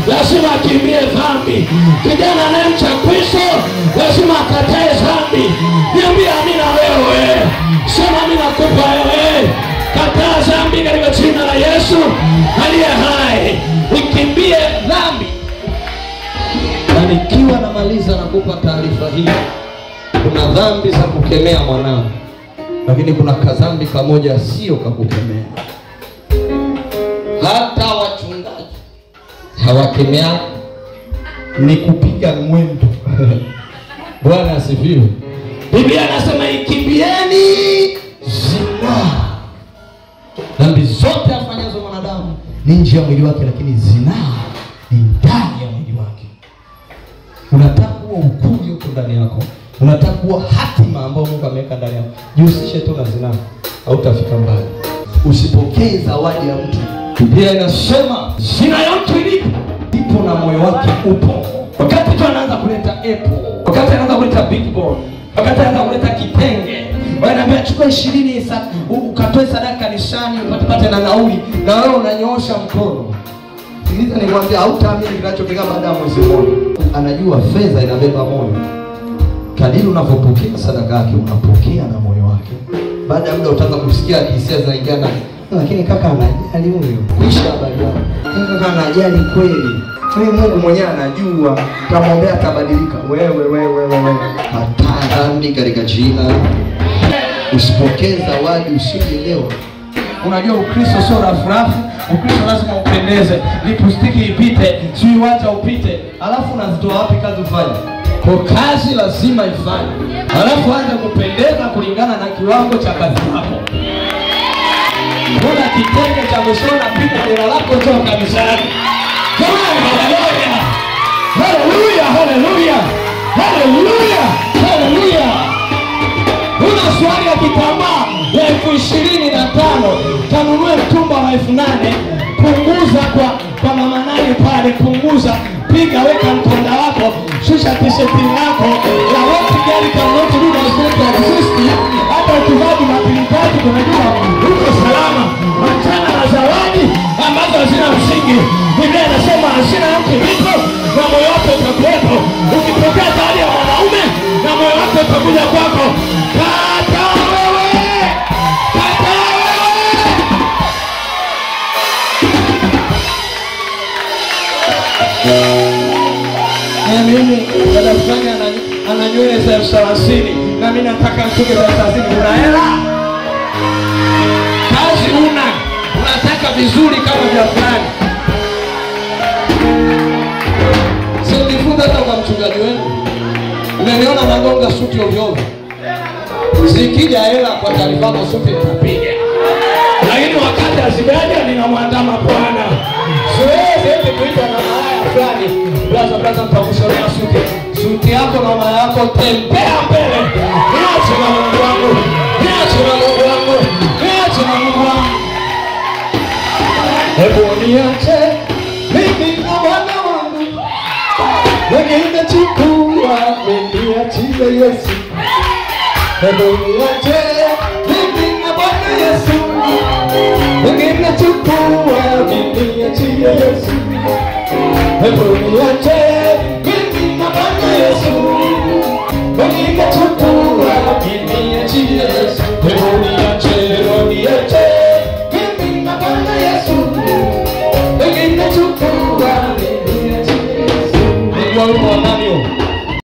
lazima akimbie dhambi. Kijana anayemcha Kristo lazima akatae dhambi. Niambie amina wewe. Sema amina kubwa wewe. Kataa dhambi katika jina la Yesu aliye hai. Ikimbie dhambi. Na nikiwa namaliza nakupa taarifa hii, kuna dhambi za kukemea mwanao, lakini kuna kadhambi kamoja sio kakukemea. Hata wachungaji hawakemea, ni kupiga mwendo. Bwana asifiwe. Biblia inasema ikimbieni zinaa. Dhambi zote afanyazo mwanadamu ni nje ya mwili wake, lakini zinaa ni ndani ya mwili wake. Unataka kuwa ukuje huko ndani yako, unataka kuwa hatima ambayo Mungu ameweka ndani yako, jihusishe tu na zinaa, hautafika mbali. Usipokee zawadi ya mtu. Biblia inasema zina ya mtu ilipo ndipo na moyo wake upo. Wakati tu anaanza kuleta apple, wakati anaanza kuleta big bone, wakati anaanza kuleta kitenge, wanaambia chukua 20 ukatoe sadaka kanisani upate na nauli, na wewe unanyoosha mkono. Sikiliza nikwambia, hautaamini kinachotokea baada ya mwezi mmoja. Anajua fedha inabeba moyo. Kadiri unavyopokea sadaka yake, unapokea na moyo wake. Baada ya muda utaanza kusikia hisia zinaingia ndani. Lakini kaka anajali huyo. Kuisha habari yako. Kaka anajali kweli. Mimi Mungu mwenyewe anajua, utamwombea atabadilika. Wewe wewe wewe. Kataa dhambi katika jina. Usipokee zawadi usiyoelewa. Unajua Ukristo sio rafu rafu. Ukristo lazima upendeze, lipustiki ipite, sio wacha upite. Alafu unazitoa wapi kazi ufanye? Kwa kazi lazima ifanye. Alafu anza kupendeza kulingana na kiwango cha kazi yako. Kuna kitenge cha kushona, piga dera lako toka kanisani. Jamani, haleluya. Haleluya, haleluya. Haleluya, haleluya. Una swali ya kitambaa ya 25,000, kanunue mtumba wa 8,000, punguza kwa mama nani pale, punguza, piga, weka mkonda wako, shusha t-shirt yako, la wote gari cannot do does not exist. Hata ukivaa Jumapili tatu kunajua uko salama. Achana na zawadi ambazo hazina msingi. Biblia inasema hazina mtu ilipo na moyo wako utakuwepo. Ukipokea zawadi ya mwanaume na moyo wako utakuja kwako. Kataa wewe. Kataa wewe. Mimi dada fulani ana nywele za 30,000 na mimi nataka msuke za 30,000. Una hela? Kazi una, unataka vizuri kama vya fulani. Sio nifunza hata kwa mchungaji wenu. Umeniona nagonga suti ovyo ovyo. Zikija hela kwa taarifa yako suti nitapiga. Lakini wakati azijaja ninamwandama Bwana. Siwezi eti kuita na malaya fulani. Blaza blaza nitakushonea suti. Suti yako na mama yako, tembea mbele. Niache na Mungu wangu. Niache na Mungu wangu. Niache na Mungu wangu. Hebu niache mimi na Bwana wangu. Wengine chukua, mimi niachie Yesu. Hebu niache mimi na Bwana Yesu. Wengine chukua, mimi niachie Yesu. Hebu niache mimi na Bwana Yesu. Wengine chukua, mimi niachie Yesu. Hebu niache, hebu niache mimi na Bwana Yesu. Wengine chukua, mimi niachie Yesu. Mungu wangu.